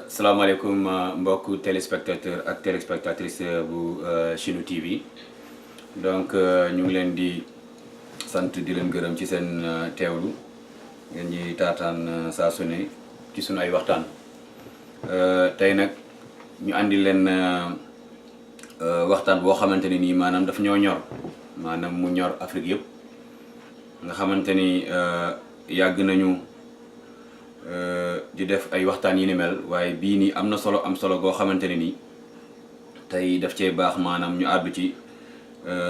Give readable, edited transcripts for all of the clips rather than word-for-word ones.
salaamaaleykum mbokku téléspectateur ak téléspectatrice bu Chinu TV donc ñu ngi leen di sant di leen gërëm ci seen teewlu ngeen ñuy taataan saa su ne ci sunu ay waxtaan tey nag ñu andi leen waxtaan boo xamante ne nii maanaam daf ñoo ñor maanaam mu ñor Afrique yëpp nga xamante ni yàgg nañu di def ay waxtaan yi ni mel waaye bii nii am solo goo xamante ne nii tey daf cee baax maanaam ñu àddu ci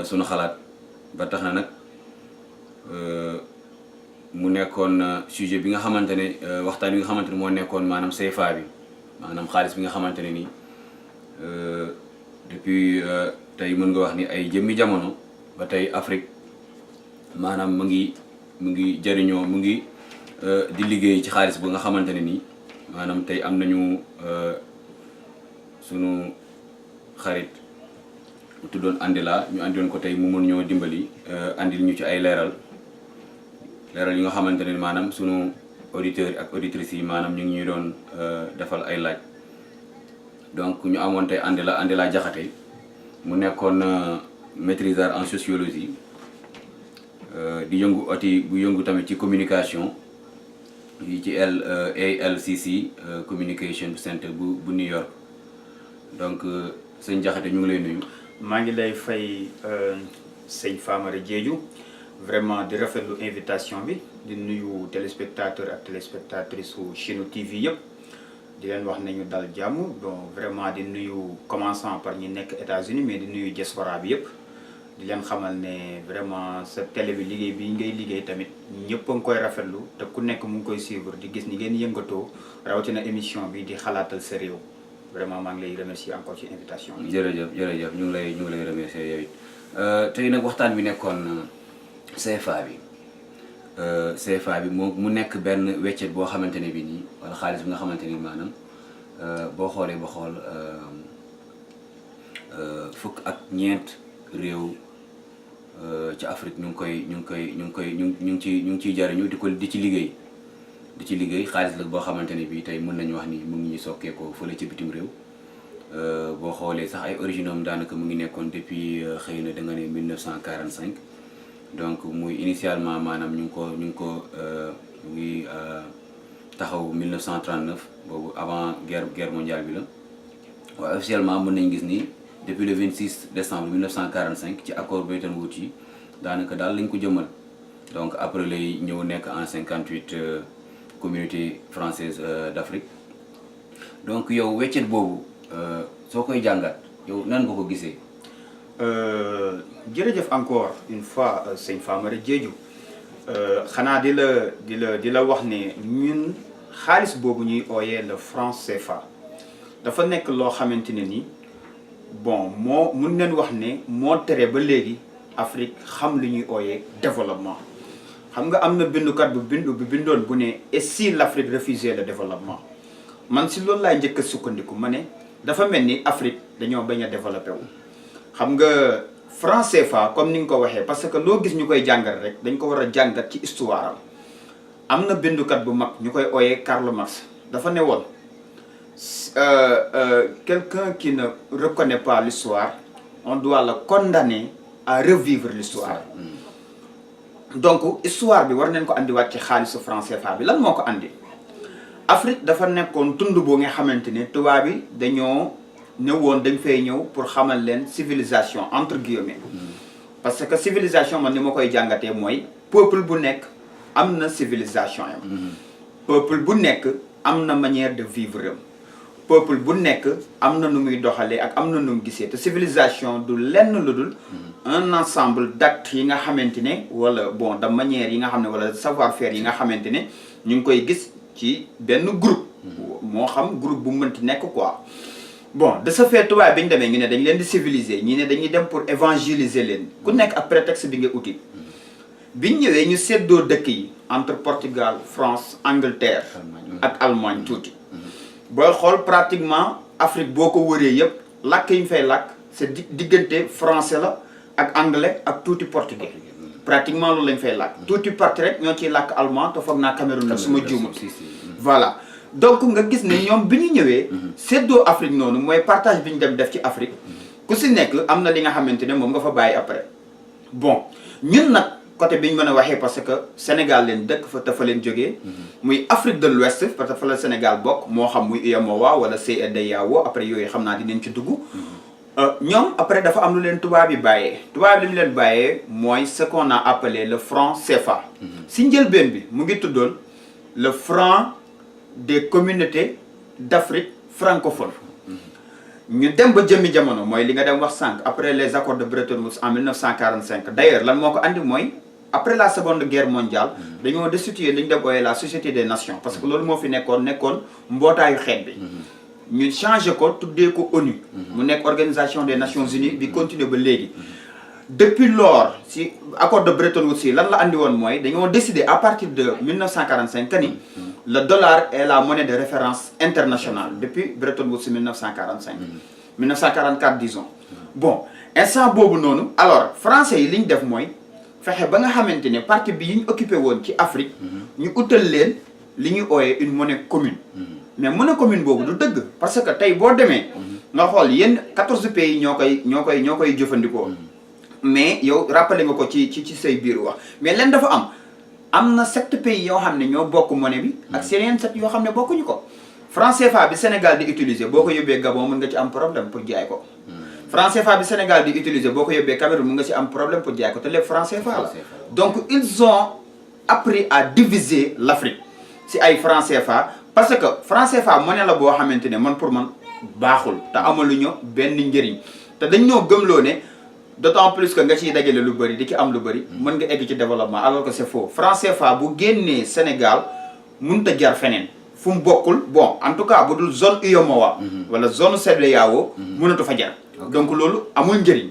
sunu xalaat ba tax na nag mu nekkoon sujet bi nga xamante ne waxtaan bi nga xamante ne moo nekkoon maanaam CFA bi maanaam xaalis bi nga xamante ne nii depuis tey mën nga wax ni ay jëmmi jamono ba tey Afrique maanaam mu ngi jëriñoo mu ngi di liggéey ci xaalis bu nga xamante ne nii maanaam tey am nañu sunu xarit mu tuddoon Andila ñu andiwoon ko tey mu mën ñoo dimbali andil ñu ci ay leeral yi nga xamante ne maanaam sunu auditeurs ak auditrices yi maanaam ñu ngi ñuy doon defal ay laaj donc ñu amoon tey Andila Jaxate mu nekkoon maîtrisard en sociologie di yëngu tamit ci communication yi ci ALCC Communication Center bu New York donc sëñ Jaxate ñu ngi lay nuyu. maa ngi lay fay sëñ Famara Diédhiou vraiment di rafetlu invitation bi di nuyu téléspectateur ak téléspectatrice su Chinu TV yëpp di leen wax nañu dal jàmm bon vraiment di nuyu commençant par ñi nekk États-Unis mais di nuyu diaspora bi yëpp di leen xamal ne vraiment sa télé bi liggéey bi ngay liggéey tamit ñëpp a ngi koy rafetlu te ku nekk mu ngi koy suivre di gis ni ngeen yëngatoo rawatina émission bi di xalaatal sa réew vraiment maa ngi lay remercier encore ci invitation bi. jërëjëf ñu ngi lay remercier yow it tey nag waxtaan bi nekkoon CFA bi mu nekk benn weccet boo xamante ne bi nii wala xaalis bi nga xamante ni maanaam boo xoolee ba xool fukk ak ñeent réew ci Afrique ñu ngi ciy jariñu di ci liggéey xaalis la boo xamante ne bii tey mën nañu wax ni mu ngi ñuy sokkeekoo fële ci bitim réew boo xoolee sax ay origine am daanaka mu ngi nekkoon depuis xëy na da nga ne 1945 donc muy initialement maanaam ñu ngi taxaw 1939 boobu avant guerre mondiale bi la waaye officiellement mën nañu gis ni depuis le 26 décembre 1945 ci accord Bretton Woods yi daanaka daal lañ ko jëmmal donc après lay ñëw nekk en 58 communauté française d'Afrique donc yow weccet boobu soo koy jàngat yow nan nga ko gisee. jërëjëf encore une fois sëñ Famara Diédhiou xanaa di la wax ne ñun xaalis boobu ñuy ooyee le franc CFA dafa nekk loo xamante ne ni bon mun neen wax ne moo tere ba léegi Afrique xam lu ñuy ooyee développement. xam nga am na bindukat bu bindoon bu ne et si l'Afrique refusait le développement man si loolu laay njëkk a sukkandiku ma ne dafa mel ni Afrique dañoo bañ a développé wu. xam nga franc CFA comme ni nga ko waxee parce que loo gis ñu koy jàngat rek dañ ko war a jàngat ci histoire am na bindukat bu mag ñu koy ooyee Karl Marx dafa ne woon quelqu'un qui ne reconnaît pas l'histoire on doit le condamner à revivre l'histoire donc histoire bi war nañ ko andiwaat ci xaalisu franc CFA bi lan moo ko andi Afrique dafa nekkoon tund boo nga xamante ne tubaab bi dañoo ñëwoon dañ fay ñëw pour xamal leen civilisation entre guillemets parce que civilisation man ni ma koy jàngatee mooy peuple bu nekk am na civilisation yam peuple bu nekk am na manière de vivre am peuple bu nekk am na nu muy doxalee ak am na nu mu gisee te civilisation du lenn lu dul un ensemble d'actes yi nga xamante ne wala bon de manière yi nga xam ne wala savoir-faire yi nga xamante ne ñu ngi koy gis ci benn groupe moo xam groupe bu mënti nekk quoi bon de ce fait tubaab bi ñu demee ñu ne dañ leen di civiliser ñi ne dañuy dem pour évangéliser leen ku nekk ak prétexte bi nga uti biñ ñëwee ñu seddoo dëkk yi entre Portugal France Angleterre ak Allemagne tuuti booy xool pratiquement Afrique boo ko wëree yëpp làkk yi ñu fay làkk c'est diggante français la ak anglais ak tuuti portugais pratiquement loolu lañ fay làkk tuuti parti rek ñoo ciy làkk allemand te foog naa Cameroun nag su ma juumul voilà donc nga gis ne ñoom bi ñu ñëwee séddoo Afrique noonu mooy partage bi ñu dem def ci Afrique ku si nekk am na li nga xamante ne moom nga fa bàyyi après bon ñun nag côté bi ñu mën a waxee parce que Sénégal leen dëkk fa te fa leen jógee muy Afrique de l'Ouest parce que fa la Sénégal bokk moo xam muy UEMOA wala CEDEAO après yooyu xam naa dinañ ci dugg ñoom après dafa am lu leen tubaab yi bàyyee tubaab li mu leen bàyyee mooy ce qu'on a appelé le franc CFA si njëlbeen bi mu ngi tuddoon le franc des communautés d'Afrique francophone ñu dem ba jëmmi jamono mooy li nga dem wax sànq après les accords de Bretton Woods en 1945 d'ailleurs lan moo ko andi mooy après la seconde guerre mondiale dañoo destituer li ñu dem ooyee la société des nations parce que loolu moo fi nekkoon mbootaayu xeet bi ñu changé ko tuddee ko ONU mu nekk organisation des nations unies bi continuer ba léegi depuis lors si accord de Bretton Woods yi lan la andi woon mooy dañoo décider à partir de 1945 que ni le dollar est la monnaie de référence internationale depuis Bretton Woods 1945 1944 disons bon instant boobu noonu alors français yi li ñu def mooy fexe ba nga xamante ne partie bi yi ñu occupé woon ci Afrique ñu utal leen li ñuy ooyee une monnaie commune mais monnaie commune boobu du dëgg parce que tey boo demee nga xool yenn 14 pays ñoo koy jëfandikoo mais yow rappelé nga ko ci say biir wax mais leen dafa am na 7 pays yoo xam ne ñoo bokk monnaie bi ak yeneen 7 yoo xam ne bokkuñu ko franc CFA bi Sénégal di utiliser boo ko yóbbee Gabon mën nga ci am problème pour jaay ko franc CFA bi Sénégal di utiliser boo ko yóbbee Cameroun mën nga ci am problème pour jaay ko te lépp franc CFA la donc ils ont appris à diviser l'Afrique si ay franc CFA parce que franc CFA monnaie la boo xamante ne man pour man baaxul te amaluñu benn njëriñ te dañ ñoo gëmloo ne d'autant plus que nga ciy dajale lu bëri di ci am lu bëri mën nga egg ci développement alors que c'est faux franc CFA bu génnee Sénégal mënut a jar feneen fu mu bokkul bon en tout cas bu dul zone UEMOA wala zone CEDEAO mënatu fa jar donc loolu amul njëriñ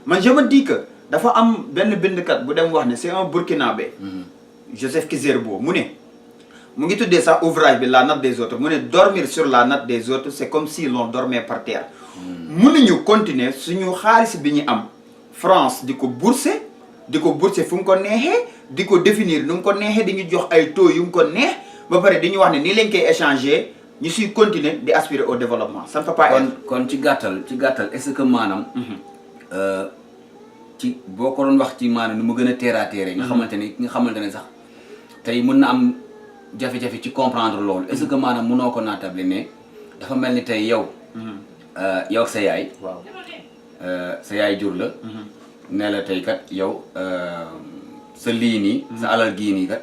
man je me dis que dafa am benn bindkat bu dem wax ne c'est un Burkinabé Joseph Kizerbo mu ngi tuddee sax ouvrage bi la natte des autres mu ne dormir sur la natte des autres c'est comme si l'on dormait par terre mënuñu continuer suñu xaalis bi ñu am France di ko bourser fu mu ko neexee di ko définir nu mu ko neexee di ñu jox ay taux yu mu ko neex ba pare di ñu wax ne nii lañ koy échanger ñu suy continuer di aspirer au développement ça ne peut pas être. kon ci gàttal est-ce que maanaam ci boo ko doon wax ci maanaam nu mu gën a terre à terre nga xamante ne sax tey mën na am jafe-jafe ci comprendre loolu est-ce que maanaam mënoo ko naatable ne dafa mel ni tey yow sa yaay waaw sa yaay jur la ne la tey kat yow sa lii nii sa alal gii nii kat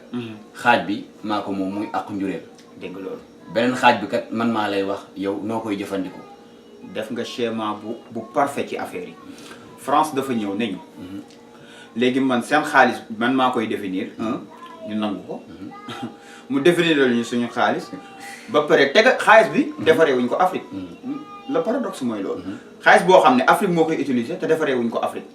xaaj bi maa ko moom muy àqu njureel dégg loolu beneen xaaj bi kat man maa lay wax yow noo koy jëfandikoo def nga schéma bu parfait ci affaire yi France dafa ñëw nañu léegi man seen xaalis man maa koy définir ñu nangu ko mu définir ñu suñu xaalis ba pare tega xaalis bi defaree wuñ ko Afrique le paradoxe mooy loolu xaalis boo xam ne Afrique moo koy utiliser te defaree wuñ ko Afrique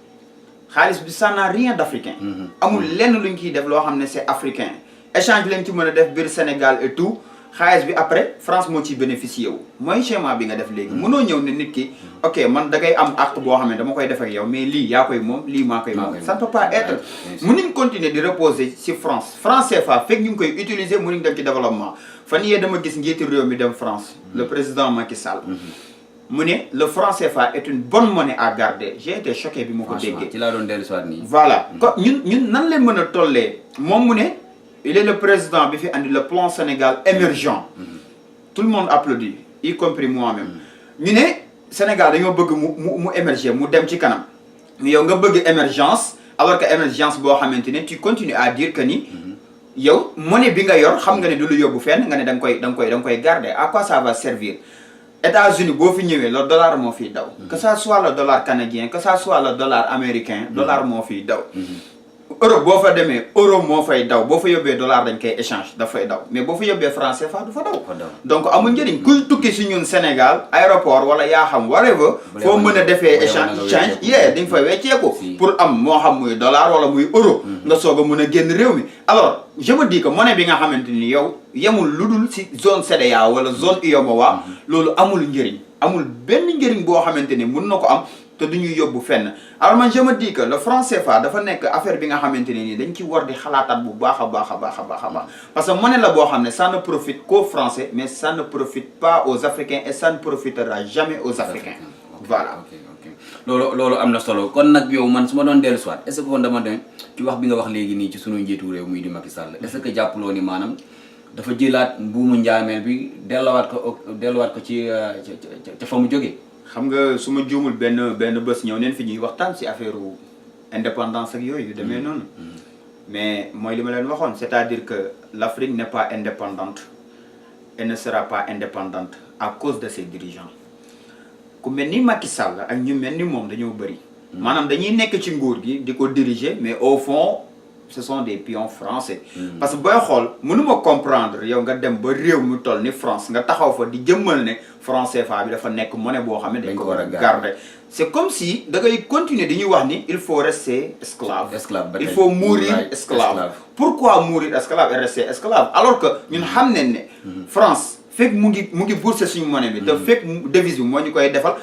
xaalis bi ça n'a rien d'africain amul lenn luñ ciy def loo xam ne c'est africain échange bi lañ ci mën a def biir Sénégal et tout xaalis bi après France moo ciy bénéficier wu mooy schéma bi nga def léegi mënoo ñëw ne nit ki ok man da ngay am acte boo xam ne dama koy def ak yow mais lii yaa koy moom lii maa koy moom ça ne peut pas être mënuñ continuer di reposer ci France CFA fekk ñu ngi koy utiliser mënuñ dem ci développement fan yee dama gis njiitu réew mi dem France le président Macky Sall mu ne le franc CFA est une bonne monnaie à garder j'ai été choqué bi ma ko déggee ci laa doon dellu soit nii voilà kon ñun nan leen mën a tollee moom mu ne il est le président bi fi andi le plan Sénégal émergent tout le monde applaudit y compris moi-même ñu ne Sénégal dañoo bëgg mu émerger mu dem ci kanam yow nga bëgg émergence alors que émergence boo xamante ne tu continues à dire que ni yow monnaie bi nga yor xam nga ne du lu yóbbu fenn nga ne da nga koy garder à quoi ça va servir États-Unis boo fi ñëwee le dollar moo fiy daw que ça soit le dollar canadien que ça soit le dollar américain dollar moo fiy daw Europe boo fa demee euro moo fay daw boo fa yóbbee dollar dañ koy échange dafay daw mais boo fa yóbbee franc CFA du fa daw donc amul njëriñ kuy tukki si ñun Sénégal aéroport wala yaa xam whatever foo mën a defee échange di nga fa wecceeku pour am moo xam muy dollar wala muy euro nga soog a mën a génn réew mi alors je me dis que monnaie bi nga xamante ni yow yemul lu dul si zone CEDEAO wala zone UEMOA loolu amul njëriñ amul benn njëriñ boo xamante ni mun na ko am te du ñu yóbbu fenn. Alors man je me dis que le franc CFA dafa nekk affaire bi nga xamante ne nii dañ ci war di xalaataat bu baax a baax parce que monnaie la boo xam ne ça ne profite qu'aux Français mais ça ne profite pas aux Africains et ça ne profitera jamais aux Africains. Voilà. loolu am na solo kon nag yow man su ma doon dellu soit est-ce que kon dama dem ci wax bi nga wax léegi nii ci sunu njiitu réew muy di Macky Sall est-ce que jàppaloo ni maanaam dafa jëlaat mbuumu njaameel bi delluwaat ko ci ca fa mu jógee. xam nga su ma juumul benn bés ñëw neen fi ñuy waxtaan si affaire indépendance ak yooyu yu demee noonu. mais mooy li ma leen waxoon c'est-à-dire que l'Afrique n'est pas indépendante et ne sera pas indépendante à cause de ses dirigeants. ku mel ni Macky Sall ak ñu mel ni moom dañoo bëri. maanaam dañuy nekk ci nguur gi di ko diriger mais au fond ce sont des pions français. parce que booy xool mënuma comprendre yow nga dem ba réew mu toll ni France nga taxaw fa di jëmmal ne franc CFA bi dafa nekk monnaie boo xam ne dañ ko war a garder. c'est comme si da ngay continuer di ñuy wax ni il faut rester esclave. il faut mourir esclave. pourquoi mourir esclave et rester esclave alors que ñun xam nañ ne France. fekk mu ngi bourser suñu monnaie bi te fekk devise bi moo ñu koy defal.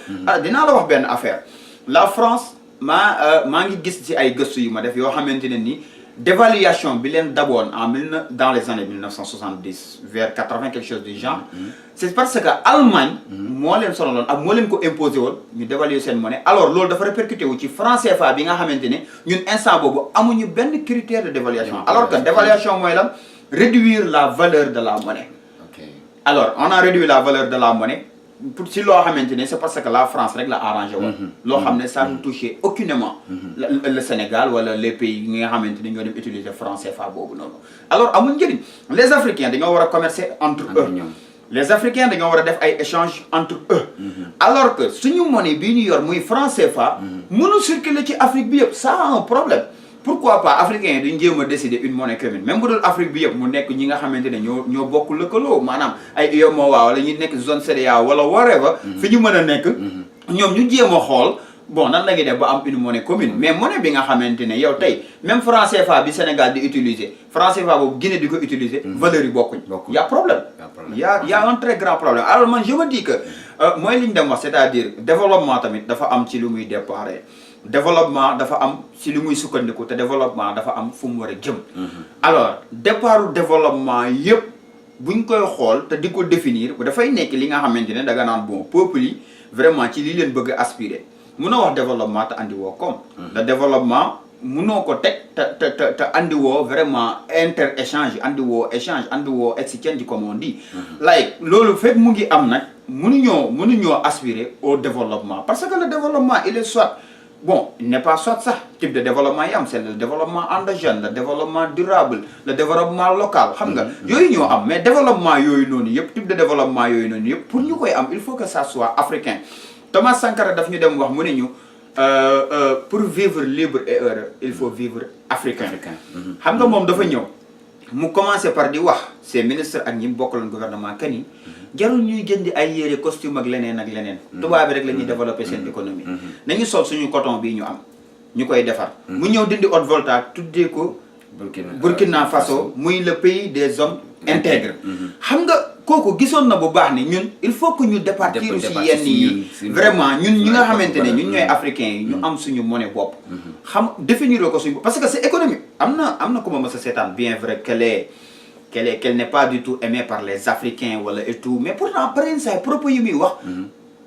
dinaa la wax benn affaire la France maa ngi gis ci ay gëstu yu ma def yoo xamante ne ni dévaluation bi leen daboon dans les années 1970 vers 80 quelque chose du genre. c'est parce que Allemagne moo leen sonaloon ak moo leen ko imposé woon ñu dévaluer seen monnaie alors loolu dafa répercuté wu ci franc CFA bi nga xamante ne ñun instant boobu amuñu benn critère de dévaluation alors que dévaluation mooy lan réduire la valeur de la monnaie. Alors, on a réduit la valeur de la monnaie. Si l'on a maintenu, c'est parce que la France règle a arrangé. Ça ne touchait aucunement le Sénégal ou les pays qui ont maintenu utiliser le franc CFA. Alors, les Africains doivent commercer entre eux. Les Africains doivent faire des échanges entre eux. Alors que si nous avons une franc CFA, nous circuler en Afrique, ça a un problème. Pourquoi pas africains yi duñ jéem a décider une monnaie commune même bu dul Afrique bi yëpp mu nekk ñi nga xamante ne ñoo bokk lëkkaloo maanaam ay UEMOA wala ñu nekk zone CEDEAO wala whatever fi ñu mën a nekk ñoom ñu jéem a xool bon nan la ñuy def ba am une monnaie commune mais monnaie bi nga xamante ne yow tey même franc CFA bi Sénégal di utiliser franc CFA boobu Guinée di ko utiliser valeurs yi bokkuñ y a problème y a un très grand problème alors man je me dis que mooy li ñu dem wax c'est-à-dire développement tamit dafa am ci lu muy déparé développement dafa am ci li muy sukkandiku te développement dafa am fu mu war a jëm. alors départu développement yëpp buñ koy xool te di ko définir dafay nekk li nga xamante ne da nga naan bon peuple yi vraiment ci li leen bëgg a aspirer munoo wax développement te andi woo comme. le développement munoo ko teg te andi woo vraiment inter échange andi woo échange andi woo exchange comme on dit. like loolu fekk mu ngi am nag mënuñoo aspirer au développement parce que le développement il est soit. Bon, il n'est pas soit ça, type de développement, c'est le développement endogène, le développement durable, le développement local. Mais développement, type de développement, pour nous, il faut que ça soit africain. Thomas Sankara a dit pour vivre libre et heureux, il faut vivre africain. Mu commencé par di wax ces ministres ak ñi bokkaloon gouvernement kan yi jarul ñuy jëndi ay yére costume ak leneen tubaab bi rek la ñuy développer seen économie nañu sol suñu coton bii ñu am ñu koy defar mu ñëw dindi Haute-Volta tuddee ko Burkina Faso muy le pays des hommes intègres xam nga kooku gisoon na bu baax ni ñun il faut que ñu départir ci yenn yi vraiment ñun ñi nga xamante ne ñun ñooy africains yi ñu am suñu monnaie bopp xam définir ko suñu parce que c'est économique am na ku ma mës a seetaan bien vrai qu'elle n'est pas du tout aimée par les Africains wala et tout mais pourtant paren say propos yi muy wax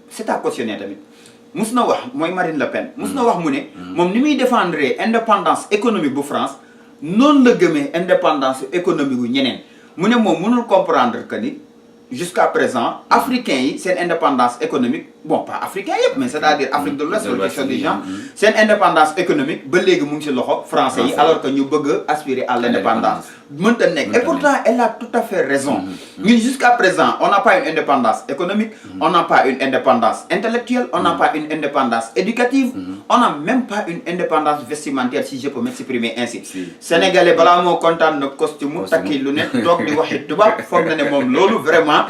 c'est à cautionner tamit mus na wax mooy Marine Le Pen mus na wax mu ne moom ni muy défendre indépendance économique bu France noonu la gëmee indépendance économique bu ñeneen mu ne moom mënul comprendre que ni jusqu'à présent africains yi seen indépendance économique bon pas africains yëpp mais c'est-à-dire Afrique de l'Ouest wala quelque chose du genre seen indépendance économique ba léegi mu ngi ci loxo français yi alors que ñu bëgg aspirer à l'indépendance mënta nekk et pourtant elle a tout à fait raison ñun jusqu'à présent on n'a pas une indépendance économique on n'a pas une indépendance intellectuelle on n'a pas une indépendance éducative on n'a même pas une indépendance vestimentaire si je peux m'exprimer ainsi sénégalais balaa moo kontaan na costume takki lu ne toog di waxi tubaab foog na ne moom loolu vraiment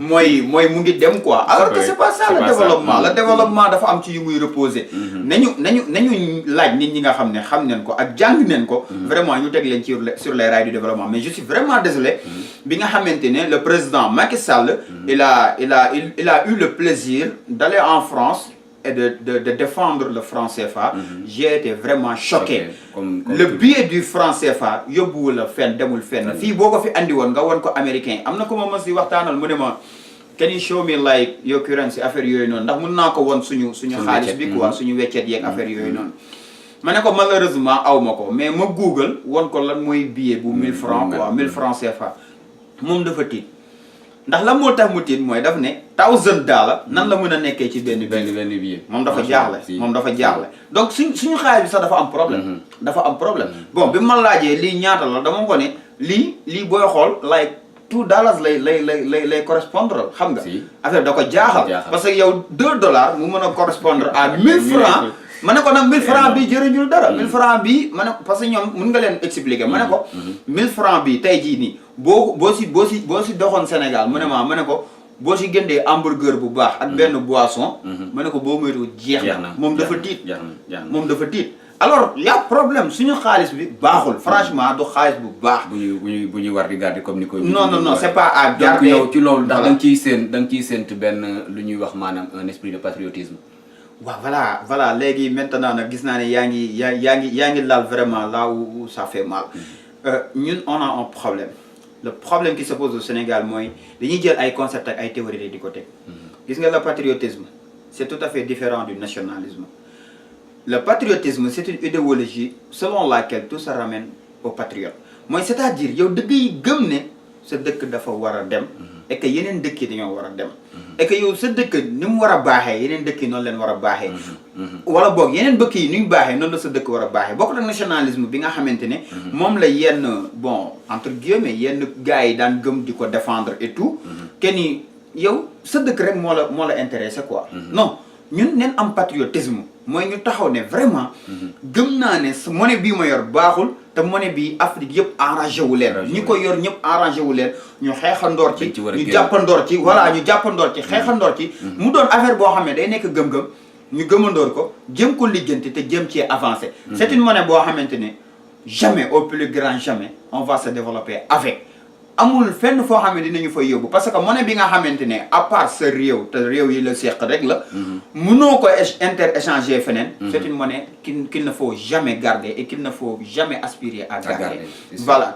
mooy mu ngi dem quoi alors que c'est pas ça le développement dafa am ci yu muy reposer nañu laaj nit ñi nga xam ne xam neen ko ak jàng neen ko vraiment ñu teg leen ci sur les rails du développement mais je suis vraiment désolé bi nga xamante ne le président Macky Sall il a eu le plaisir d'aller en France et de défendre le franc CFA, j'ai été vraiment choqué. Comme Le billet du franc CFA, yóbbuwul la fenn demul fenn. Fii boo ko fi andi woon nga won ko américain am na ko ma mës di waxtaanal mu ne ma can you show me like your currency affaire yooyu noonu ndax mun naa ko won suñu xaalis bi quoi suñu weccet yeeg affaire yooyu noonu. ma ne ko malheureusement aw ma ko mais ma Google won ko lan mooy billet bu 1000 francs quoi 1000 francs CFA moom dafa tiit. ndax la moo tax mu tiit mooy daf ne $1000 nan la mën a nekkee ci benn billet moom dafa jaaxle donc suñu xaalis bi sax dafa am problème bon bi ma laajee lii ñaata la dama ko ne lii booy xool like $2 lay correspondre xam nga affaire da ko jaaxal parce que yow $2 mu mën a correspondre à 1000 francs ma ne ko nag 1000 francs bi jëriñul dara 1000 francs bi ma ne parce que ñoom mun nga leen expliquer ma ne ko 1000 francs bi tey jii nii boo si doxoon Sénégal mu ne ma ne ko boo si gëndee hamburger bu baax ak benn boisson ma ne ko boo moytu jeex na moom dafa tiit alors y a problème suñu xaalis bi baaxul franchement du xaalis bu baax bu ñuy war di garder comme ni koy non c'est pas à garder donc yow ci loolu ndax da nga ciy séntu benn lu ñuy wax maanaam un esprit de patriotisme waaw voilà léegi maintenant nag gis naa ne yaa ngi laal vraiment là où ça fait mal ñun on a un problème le problème qui se pose au Sénégal mooy dañuy jël ay concepts ak ay théories di ko teg gis nga le patriotisme c'est tout à fait différent du nationalisme le patriotisme c'est une idéologie selon laquelle tout se ramène au patriote mooy c'est-à-dire yow dëgg yi gëm ne sa dëkk dafa war a dem et que yeneen dëkk yi dañoo war a dem et que yow sa dëkk ni mu war a baaxee yeneen dëkk yi noonu leen war a baaxee wala boog yeneen dëkk yi ni ñu baaxee noonu la sa dëkk war a baaxee bokkul ak nationalisme bi nga xamante ne moom la yenn bon entre guillemets yenn gars yi daan gëm di ko défendre et tout kenn yow sa dëkk rek moo la intéressé quoi non ñun neen am patriotisme mooy ñu taxaw ne vraiment gëm naa ne sa monnaie bii ma yor baaxul te monnaie bi Afrique yëpp arrangé wu leen ñi ko yor ñëpp arrangé wu leen ñu xeexandoor ci ñu jàppandoor ci voilà ñu jàppandoor ci xeexandoor ci mu doon affaire boo xam ne day nekk gëm-gëm ñu gëmandoor ko jëm ko lijjanti te jëm cee avancé c'est une monnaie boo xamante ne jamais au plus grand jamais on va se développer avec amul fenn foo xam ne dinañu fay yóbbu parce que monnaie bi nga xamante ne à part sa réew te réew yi la seq rek la mënoo ko inter-échanger feneen c'est une monnaie qu'il ne faut jamais garder et qu'il ne faut jamais aspirer à garder voilà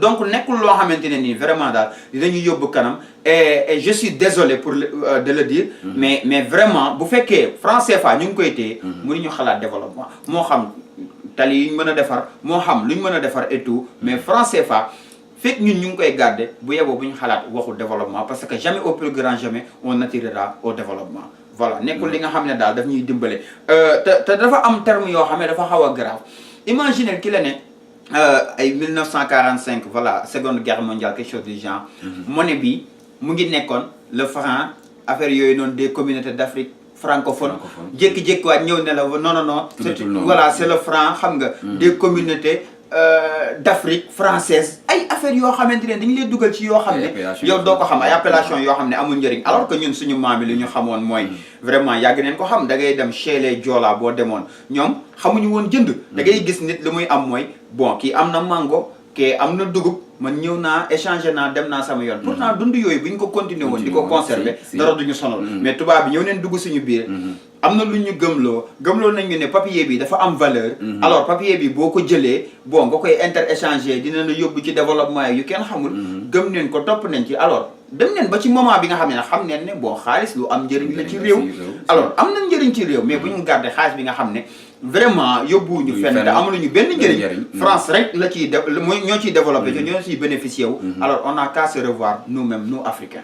donc nekkul loo xamante ne nii vraiment daal dinañu yóbbu kanam et je suis désolé pour de le dire mais vraiment bu fekkee franc CFA ñu ngi koy téye mënuñu xalaat développement moo xam tali yi ñu mën a defar moo xam lu ñu mën a defar et tout mais franc CFA fekk ñun ñu ngi koy garder bu yeboo bu ñu xalaat waxu développement parce que jamais au plus grand jamais on attirera au développement voilà nekkul li nga xam ne daal daf ñuy dimbale te dafa am terme yoo xam ne dafa xaw a grave imaginer ki la ne ay 1945 voilà seconde guerre mondiale quelque chose du genre monnaie bi mu ngi nekkoon le franc affaire yooyu noonu des communautés d'Afrique francophone jékki-jékki waat ñëw ne la non voilà c'est le franc xam nga des communautés d'Afrique française ay affaire yoo xamante ne dañu lay dugal ci yoo xam ne yow doo ko xam ay appellation yoo xam ne amul njëriñ alors que ñun suñu maam yi li ñu xamoon mooy vraiment yàgg neen ko xam da ngay dem chez les Joola boo demoon ñoom xamuñu woon jënd da ngay gis nit li muy am mooy bon kii am na mango kii am na dugub man ñëw naa échanger naa dem naa sama yoon pourtant dund yooyu bu ñu ko continuer woon di ko conserver dara duñu sonal mais tubaab bi ñëw neen dugg suñu biir am na lu ñu gëmloo nañu ne papier bi dafa am valeur alors papier bi boo ko jëlee bon nga koy inter-échanger dina la yóbbu ci développement yu kenn xamul gëm neen ko topp nañ ci alors dem neen ba ci moment bi nga xam ne xam neen ne bon xaalis lu am njëriñ la ci réew alors am na njëriñ ci réew mais bu ñu garder xaalis bi nga xam ne vraiment yóbbuwuñu fenn te amuñu benn njëriñ France rek la ciy mooy ñoo ciy développé te ñoo ciy bénéficié wu alors on a qu'à se revoir nous-mêmes nous africains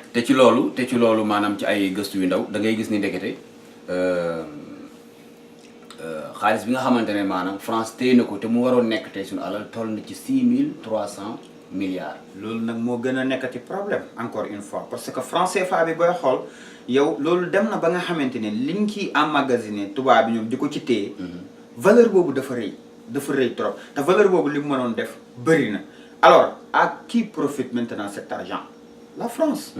te ci loolu maanaam ci ay gëstu yu ndaw da ngay gis ni ndekete xaalis bi nga xamante ne maanaam France téye na ko te mu waroon nekk tey suñu alal toll na ci 6300 milliards. loolu nag moo gën a nekkati problème encore une fois parce que franc CFA bi booy xool yow loolu dem na ba nga xamante ne liñ ciy emmagasiné tubaab bi ñoom di ko ci téye valeur boobu dafa rëy trop te valeur boobu li mu mënoon def bëri na alors à qui profite maintenant cet argent? La France.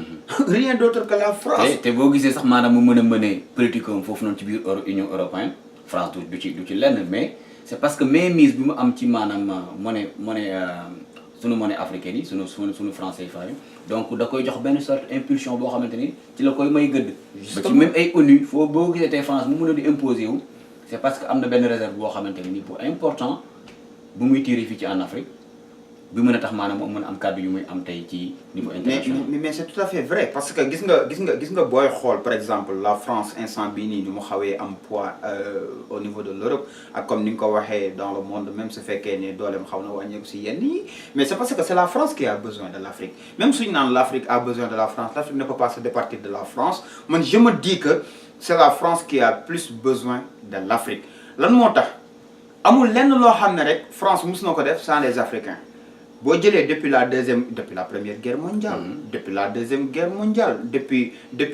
Rien d'autre que la France. te boo gisee sax maanaam mu mën a mëne politique am foofu noonu ci biir Union européenne France du ci lenn mais c'est parce que mainmise bi mu am ci maanaam monnaie sunu monnaie africaine yi sunu franc CFA yi donc da koy jox benn sorte impulsion boo xamante ni ci la koy may gëdd. ba ci même ay ONU foo boo gisee tey France mu mën a di imposer wu c'est parce que am na benn réserve boo xamante ni bu important bu muy tirer fii ci en Afrique bi mën a tax maanaam mu mën a am kàddu yu muy am tey ci niveau international. mais c'est tout à fait vrai parce que gis nga booy xool par exemple la France instant bii nii ni mu xawee am poids au niveau de l'Europe ak comme ni nga ko waxee dans le monde même su fekkee ne dooleem xaw na wàññeeku si yenn yi mais c'est parce que c'est la France qui a besoin de l'Afrique même suñu naan l'Afrique a besoin de la France l'Afrique ne peut pas se départir de la France man je me dis que c'est la France qui a plus besoin de l'Afrique lan moo tax amul lenn loo xam ne rek France mus na ko def sans les Africains. boo jëlee depuis la première guerre mondiale. depuis la deuxième guerre mondiale depuis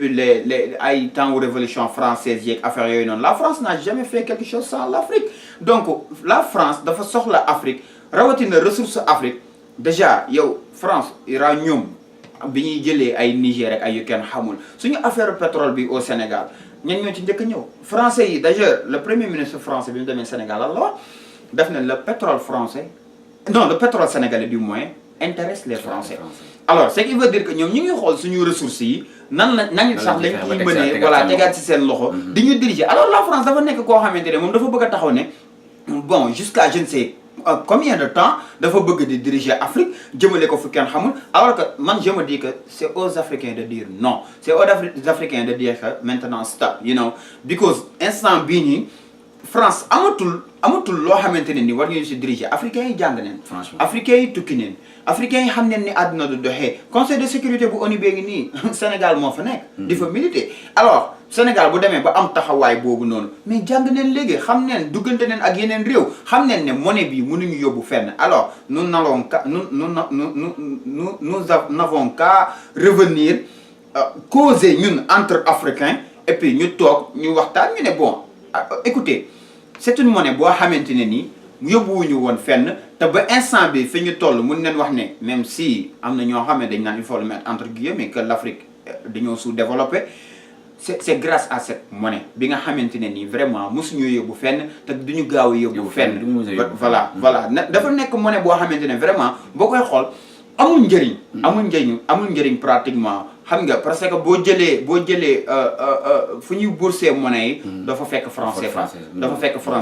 les ay temps révolution française yeeg affaire yooyu noonu la France n'a jamais fait quelque chose sans l'Afrique donc la France dafa soxla Afrique rawatina ressource Afrique déjà yow France uranium bi ñuy jëlee ay Niger ak ay yu kenn xamul suñu affaire pétrole bi au Sénégal ñan ñoo ci njëkk a ñëw français yi d'ailleurs le premier ministre français bi mu demee Sénégal lan la wax def na le pétrole français. non le pétrole sénégalais du moins intéresse les Français alors ce qui veut dire que ñoom ñu ngi xool suñu ressources yi nan sax lañ ciy mënee voilà tegaat ci seen loxo di ñu diriger alors la France dafa nekk koo xamante ne moom dafa bëgg a taxaw ne bon jusqu'à je ne sais combien de temps dafa bëgg di diriger Afrique jëmale ko fu kenn xamul alors que man je me dis que c'est aux Africains de dire non c'est aux Africains de dire que maintenant stop you know because instant bii nii France amatul loo xamante ne ni war ngeen si diriger africains yi jàng neen africains yi tukki neen africains yi xam neen ni àdduna du doxee conseil de sécurité bu ONU bee ngi nii Sénégal moo fa nekk di fa militer alors Sénégal bu demee ba am taxawaay boobu noonu mais jàng neen léegi xam neen duggante neen ak yeneen réew xam neen ne monnaie bi mënuñu yóbbu fenn alors nous n'avons qu'à revenir causer ñun entre africains et puis ñu toog ñu waxtaan ñu ne bon écoutez c'est une monnaie boo xamante ne nii yóbbuwuñu woon fenn te ba instant bi fi ñu toll mun nañ wax ne même si am na ñoo xam ne dañ naan il faut le mettre entre guillemets que l'Afrique dañoo sous-développé c'est grâce à cette monnaie bi nga xamante ne nii vraiment mosuñu yóbbu fenn te duñu gaaw a yóbbu fenn voilà dafa nekk monnaie boo xamante ne vraiment boo koy xool amul njëriñ pratiquement xam nga parce que boo jëlee fu ñuy bourser monnaie yi dafa fekk franc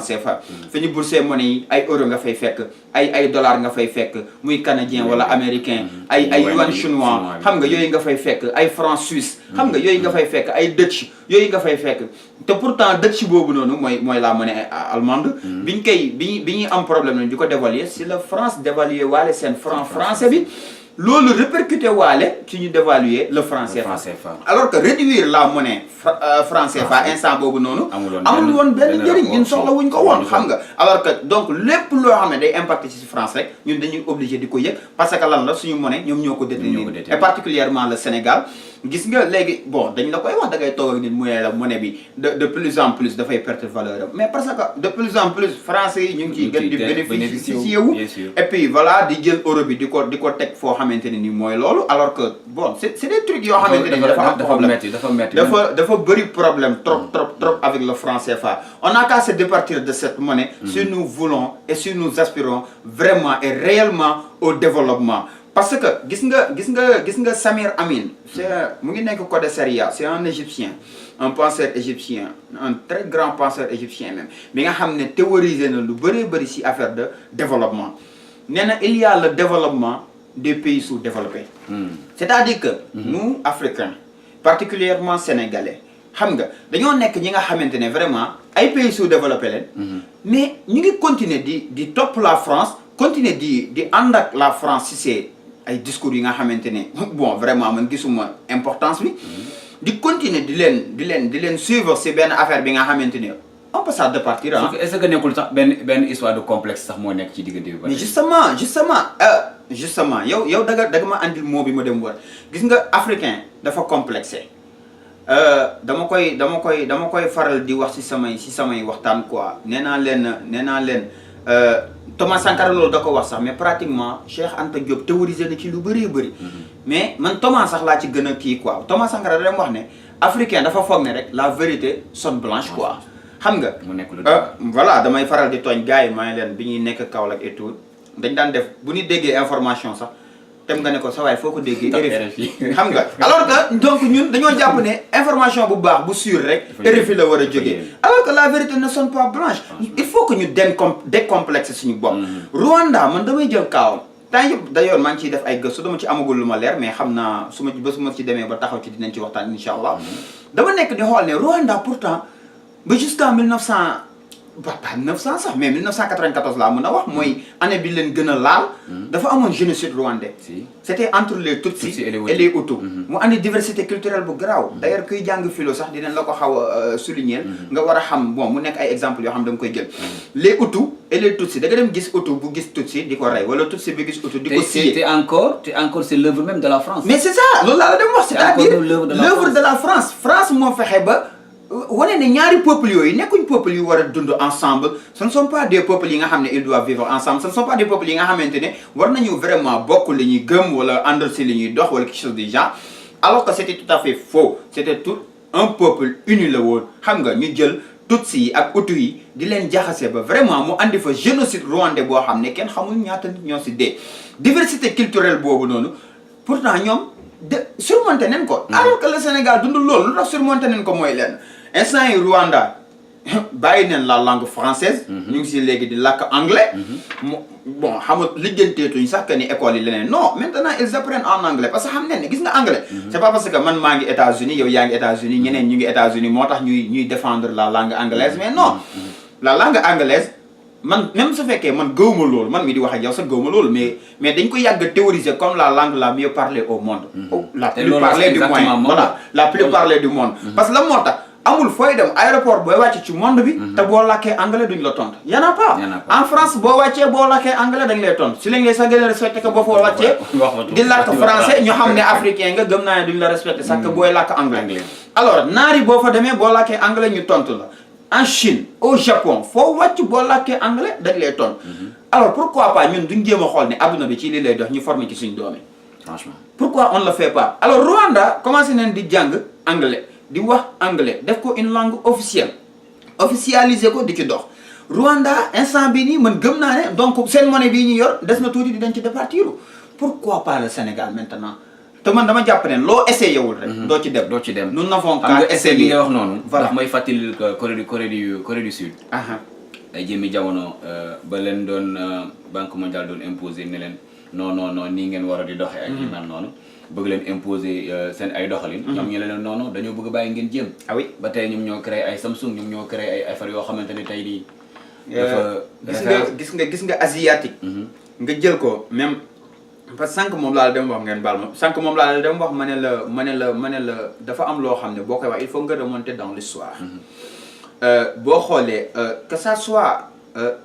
CFA fu ñuy bourser monnaie yi ay euro nga fay fekk ay dollar nga fay fekk muy canadien wala américain ay yuan chinois xam nga yooyu nga fay fekk ay franc suisse xam nga yooyu nga fay fekk ay Dutch yooyu nga fay fekk te pourtant Dutch boobu noonu mooy la monnaie allemande bi ñuy am problème nañu di ko dévaluer si la France dévaluer waale seen franc français bi loolu répercuté waale ci ñu dévaluer le franc CFA alors que réduire la monnaie franc CFA instant boobu noonu amul woon benn njëriñ ñun soxla wuñ ko woon xam nga alors que donc lépp loo xam ne day impacté ci France rek ñun dañuy obligé di ko yëg parce que lan la suñu monnaie ñoom ñoo ko détenir et particulièrement le Sénégal gis nga léegi bon dañ la koy wax da ngay toog ak nit mu ne la monnaie bi de plus en plus dafay perdre valeur mais parce que de plus en plus français yi ñu ngi ciy gën di bénéficier wu et puis voilà di jël euro bi di ko teg foo xamante ne ni mooy loolu alors que bon c'est des trucs yoo xamante ne ni dafa am problème dafa bëri problème trop avec le franc CFA on n'a qu'à se départir de cette monnaie si nous voulons et si nous aspirons vraiment et réellement au développement parce que gis nga Samir Amin mu ngi nekk Côte d'Ivoire c'est un Égyptien un penseur égyptien un très grand penseur égyptien même bi nga xam ne théorisé na lu bëri ci affaire de développement nee na il y a le développement des pays sous-développés c'est-à-dire que nous Africains particulièrement Sénégalais xam nga dañoo nekk ñi nga xamante ne vraiment ay pays sous-développés leen mais ñu ngi continuer di topp la France continuer di ànd ak la France ci c'est ay discours yi nga xamante ne bon vraiment man gisuma importance bi di continuer di leen suivre ci benn affaire bi nga xamante ne on peut s'en départir est-ce que nekkul sax benn histoire de complexe sax moo nekk ci diggante bi mais justement yow da nga ma andil moo bi ma dem war gis nga africain dafa complexé dama koy faral di wax ci samay waxtaan quoi nee naa leen Thomas Sankara loolu da ko wax sax mais pratiquement Cheikh Anta Diop théorisé na ci lu bëri mais man Thomas sax laa ci gën a kii quoi Thomas Sankara da dem wax ne africain dafa foog ne rek la vérité sonne blanche quoi xam nga voilà damay faral di tooñ gars yi maa ngi leen bi ñuy nekk Kaolack et tout dañ daan def bu ñu déggee information sax tem nga ne ko sa waay foo ko déggee RFI xam nga alors que donc ñun dañoo jàpp ne information bu baax bu sûr rek RFI la war a jógee alors que la vérité ne sonne pas blanche il faut que ñu décomplexer suñu bopp Rwanda man damay jël kaawam temps yëpp d'ailleurs maa ngi ciy def ay gëstu dama ci amagul lu ma leer mais xam naa su ma ci demee ba taxaw ci dinañ ci waxtaan insha allah dama nekk di xool ne Rwanda pourtant ba jusqu'en 1900 pas 900 sax mais 1994 laa mën a wax mooy année bi leen gën a laal dafa amoon génocide rwandais c'était entre les Tutsis et les Hutus mu andi diversité culturelle bu garaaw d'ailleurs kuy jàng philo sax dinañ la ko xaw a souligner nga war a xam bon mu nekk ay exemples yoo xam da nga koy jël les Hutus et les Tutsis da nga dem gis Hutu bu gis Tutsi di ko rey wala Tutsi bi gis Hutu di ko scier te encore c'est l'œuvre même de la France mais c'est ça loolu laa la dem wax c'est-à-dire l'œuvre de la France moo fexe ba wane ne ñaari peuples yooyu nekkuñ peuples yu war a dund ensemble ce ne sont pas des peuples yi nga xam ne ils doivent vivre ensemble ce ne sont pas des peuples yi nga xamante ne war nañu vraiment bokk li ñuy gëm wala ànd si li ñuy dox wala quelque chose du genre alors que c'était tout à fait faux c'était tout un peuple uni la woon xam nga ñu jël Tutsi yi ak Hutu yi di leen jaxase ba vraiment mu andi fa génocide rwandais boo xam ne kenn xamul ñaata nit ñoo si dee diversité culturelle boobu noonu pourtant ñoom surmonté nañ ko alors que le Sénégal dund loolu lu tax surmonté nañ ko mooy leen instant yi Rwanda bàyyi neen la langue française ñu ngi si léegi di làkk anglais bon xamut lijjanteetuñ sax que ni école yi leneen non maintenant ils apprennent en anglais parce que xam ne gis nga anglais c'est pas parce que man maa ngi États-Unis yow yaa ngi États-Unis ñeneen ñu ngi États-Unis moo tax ñuy défendre la langue anglaise mais non la langue anglaise man même su fekkee man gëwuma loolu man mi di wax ak yow sax gëwuma loolu mais dañ ko yàgg théoriser comme la langue la mieux parlée au monde la plus parlée du monde voilà la plus parlée du monde parce que la moo tax amul fooy dem aéroport booy wàcce ci monde bi te boo làkkee anglais duñ la tontu y en a pas en France boo wàccee boo làkkee anglais dañ lay tontu si lañ lay sax gën a respecté que boo foo wàccee di làkk français ñu xam ne africain nga gëm naa ne duñ la respecté sax que booy làkk anglais alors naari boo fa demee boo làkkee anglais ñu tontu la en Chine au Japon foo wàcc boo làkkee anglais dañ lay tontu alors pourquoi pas ñun duñ jéem a xool ne adduna bi ci lii lay dox ñu former ci suñ doomi franchement pourquoi on le fait pas alors Rwanda commencé nañ di jàng anglais di wax anglais def ko une langue officielle officialisé ko di ci dox Rwanda instant bi nii man gëm naa ne donc seen monnaie bii ñu yor des na tuuti di dañ ci départir pourquoi pas le Sénégal maintenant te man dama jàpp ne loo essayé wul rek doo ci dem nous n'avons qu'à essayer bi nga wax noonu voilà ndax may fàttali Corée du Sud ay jëmmi jamono ba leen doon Banque mondiale doon imposer ne leen non nii ngeen war a di doxee ak yu mel noonu bëgg leen imposer seen ay doxalin ñoom ñu leen non dañoo bëgg a bàyyi ngeen jéem ah oui ba tey ñoom ñoo créé ay Samsung ñoom ñoo créé ay affaires yoo xamante ne tey di gis nga asiatique nga jël ko même parce que sànq moom laa la dem wax ngeen baal ma sànq moom laa la dem wax ma ne la dafa am loo xam ne boo koy wax il faut nga remonter dans l'histoire boo xoolee que ça soit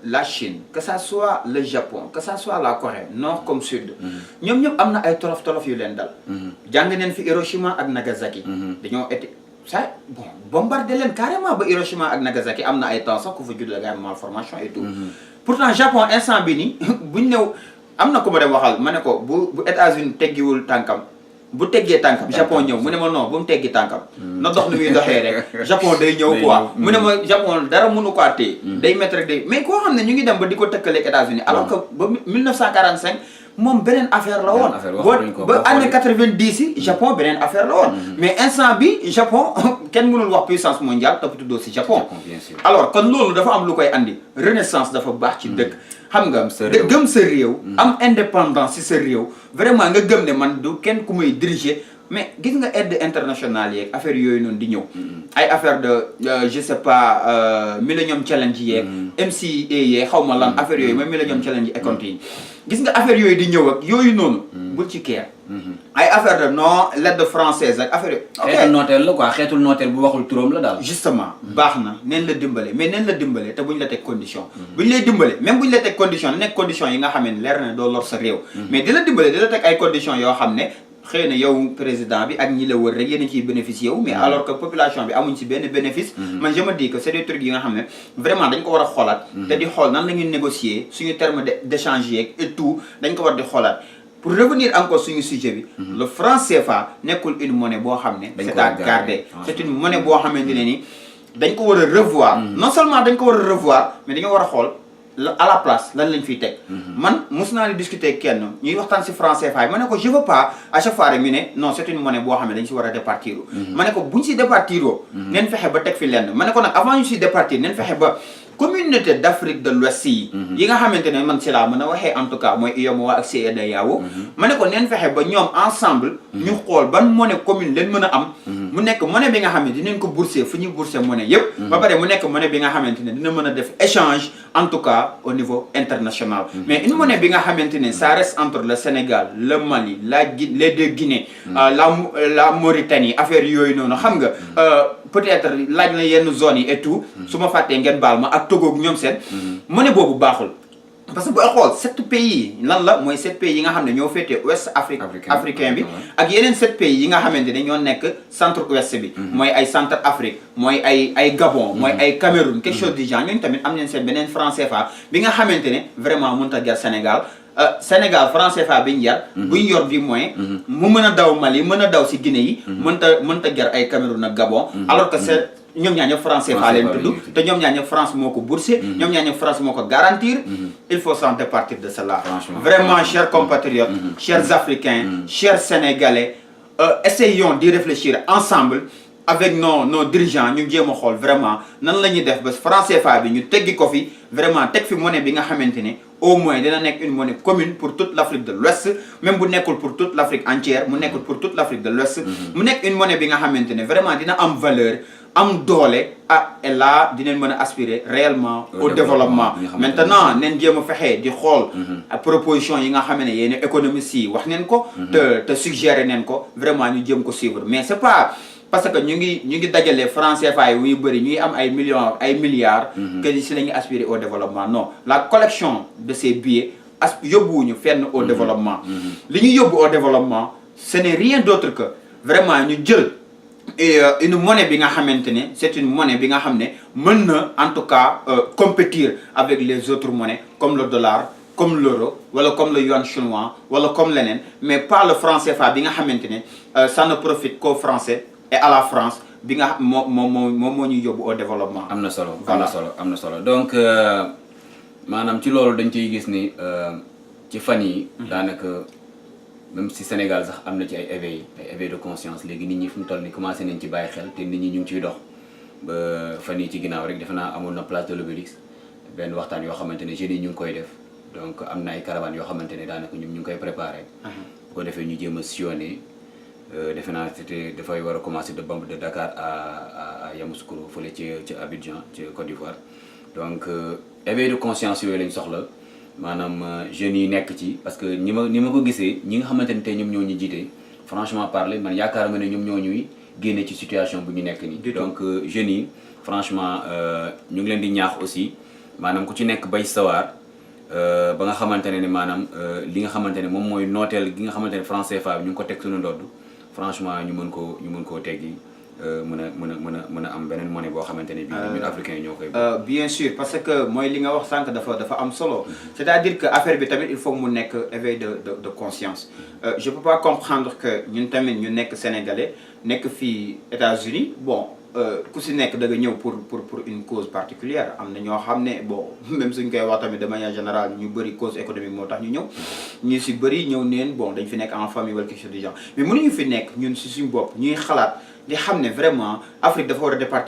la Chine que ça soit le Japon que ça soit la Corée nord comme sud ñoom ñëpp am na ay tolof yu leen dal jàng neen fi Hiroshima ak Nagasaki dañoo été ça bon bombardé leen carrément ba Hiroshima ak Nagasaki am na ay temps sax ku fa judd la nga am malformation et tout pourtant Japon instant bi nii buñ new am na ku ma dem waxal ma ne ko bu États-Unis teggiwul tànkam bu teggee tànkam Japon ñëw mu ne ma non bu mu teggi tànkam na dox lu muy doxee rek Japon day ñëw quoi mu ne ma Japon dara mënu ko téye day mettre rek day mais koo xam ne ñu ngi dem ba di ko tëkkaleeg États-Unis alors que ba 1945 moom beneen affaire la woon ba année 90 yi Japon beneen affaire la woon mais instant bi Japon kenn mënul wax puissance mondiale te tuddoo si Japon alors kon loolu dafa am lu koy andi renaissance dafa baax ci dëkk xam nga gëm sa réew am indépendance ci sa réew vraiment nga gëm ne man du kenn ku may diriger mais gis nga aide internationale yeeg affaire yooyu noonu di ñëw ay affaire de je sais pas Millennium Challenge yeeg MCA yeeg xaw ma lan affaire yooyu mooy Millennium Challenge yi écoute yi gis nga affaire yooyu di ñëw ak yooyu noonu bul ci keer ay affaire de non l'aide française ak affaire yooyu xeetul nooteel la quoi xeetul nooteel bu waxul turam la daal justement baax na neen la dimbale mais neen la dimbale te buñ la teg condition buñ lay dimbale même buñ la teg condition nekk condition yi nga xam ne leer na doo lor sa réew mais di la dimbale di la teg ay conditions yoo xam ne xëy na yow président bi ak ñi la wër rek yéen a ciy bénéficier wu mais alors que population bi amuñ ci benn bénéfice man je me dis que c'est des trucs yi nga xam ne vraiment dañ ko war a xoolaat te di xool nan la ñuy négocier suñu terme d'échange yeeg et tout dañ ko war di xoolaat pour revenir encore suñu sujet bi le franc CFA nekkul une monnaie boo xam ne c'est à garder c'est une monnaie boo xamante ne ni dañ ko war a revoir non seulement dañ ko war a revoir mais dañoo war a xool à la place lan lañ fiy teg. man mos naa di discuter kenn ñuy waxtaan si franc CFA ma ne ko je veux pas à chaque fois rek ñu ne non c'est une monnaie boo xam ne dañ si war a départir. ma ne ko buñ si départiroo. neen fexe ba teg fi lenn ma ne ko nag avant ñu si départir neen fexe ba. communauté d'Afrique de l'Ouest yi nga xamante ne man ci laa mën a waxee en tout cas mooy UEMOA ak CEDEAO ma ne ko neen fexe ba ñoom ensemble ñu xool ban monnaie commune leen mën a am mu nekk monnaie bi nga xam ne dinañ ko bourser fu ñuy bourser monnaie yëpp ba pare mu nekk monnaie bi nga xamante ne dina mën a def échange en tout cas au niveau international mais une monnaie bi nga xamante ne ça reste entre le Sénégal le Mali les deux Guinées la Mauritanie affaire yooyu noonu xam nga peut-être laaj na yenn zones yi et tout su ma fàttee ngeen baal ma ak Togo ak ñoom seen monnaie boobu baaxul parce que booy xool 7 pays lan la mooy 7 pays yi nga xam ne ñoo féetee ouest africain bi ak yeneen 7 pays yi nga xamante ne ñoo nekk centre ouest bi mooy ay centre Afrique mooy ay Gabon mooy ay Cameroun quelque chose du genre ñooñu tamit am nañ seen beneen franc CFA bi nga xamante ne vraiment mënut a jar Sénégal franc CFA bi ñu jar bu ñu yor bi moyen mu mën a daw Mali mën a daw si Guinée yi mënta jar ay Cameroun ak Gabon alors que c'est ñoom ñaar ñëpp franc CFA leen tudd te ñoom ñaar ñëpp France moo ko bourser ñoom ñaar ñëpp France moo ko garantir il faut s'en départir de cela vraiment chers compatriotes chers Africains chers Sénégalais essayons d'y réfléchir ensemble avec nos dirigeants ñu jéem a xool vraiment nan la ñuy def ba franc CFA bi ñu teggi ko fi vraiment teg fi monnaie bi nga xamante ne au moins dina nekk une monnaie commune pour toute l'Afrique de l'Ouest même bu nekkul pour toute l'Afrique entière mu nekkul pour toute l'Afrique de l'Ouest mu nekk une monnaie bi nga xamante ne vraiment dina am valeur am doole et là dinañ mën a aspirer réellement au développement maintenant neen jéem a fexe di xool proposition yi nga xam ne yéen économistes yi wax neen ko te suggérer neen ko vraiment ñu jéem ko suivre mais c'est pas parce que ñu ngi dajale franc CFA yi yu bëri ñuy am ay millions ay milliards que si la ñuy aspirer au développement non la collection de ces billets yóbbuwuñu fenn au développement li ñuy yóbbu au développement ce n'est rien d'autre que vraiment ñu jël une monnaie bi nga xamante ne c'est une monnaie bi nga xam ne mën na en tout cas compétir avec les autres monnaies comme le dollar comme l'euro wala comme le yuan chinois wala comme leneen mais pas le franc CFA bi nga xamante ne ça ne profite qu'aux Français et à la France bi nga moo ñuy yóbbu au développement. am na solo am na solo donc maanaam ci loolu dañ ciy gis ni ci fan yi daanaka même si Sénégal sax am na ci ay éveil de conscience léegi nit ñi fu mu toll ni commencé nañ ci bàyyi xel te nit ñi ñu ngi ciy dox ba fan yi ci ginnaaw rek defe naa amoon na place de l'Obélisque benn waxtaan yoo xamante ne jeunes yi ñu ngi koy def donc am na ay caravanes yoo xamante ne daanaka ñoom ñu ngi koy préparé. bu ko defee ñu jéem a sillonné defe naa dafay war a commencer de Dakar à Yamoussoukro fële ci Abidjan ci Côte d'Ivoire donc éveil de conscience yooyu lañ soxla maanaam jeunes yi nekk ci parce que ni ma ko gisee ñi nga xamante ne tey ñoom ñoo ñu jiite franchement parler man yaakaar ma ne ñoom ñoo ñuy génne ci situation bu ñu nekk nii. donc jeunes yi franchement ñu ngi leen di ñaax aussi maanaam ku ci nekk bay sawar ba nga xamante ne maanaam li nga xamante ne moom mooy nooteel gi nga xamante ne franc CFA bi ñu ngi ko teg suñu ndodd franchement ñu mën koo teggi mën a am beneen monnaie boo xamante ne bii ñun africains yi ñoo koy. bien sûr parce que mooy li nga wax sànq dafa am solo. c'est-à-dire que affaire bi tamit il faut mu nekk éveil de conscience. je peux pas comprendre que ñun tamit ñu nekk sénégalais nekk fii États-Unis bon. ku si nekk da nga ñëw pour une cause particulière am na ñoo xam ne bon même suñ koy wax tamit de manière générale ñu bëri cause économique moo tax ñu ñëw ñu si bëri ñëw neen bon dañ fi nekk en famille wala quelque chose du genre mais mënuñu fi nekk ñun si suñu bopp ñuy xalaat di xam ne vraiment Afrique dafa war a départir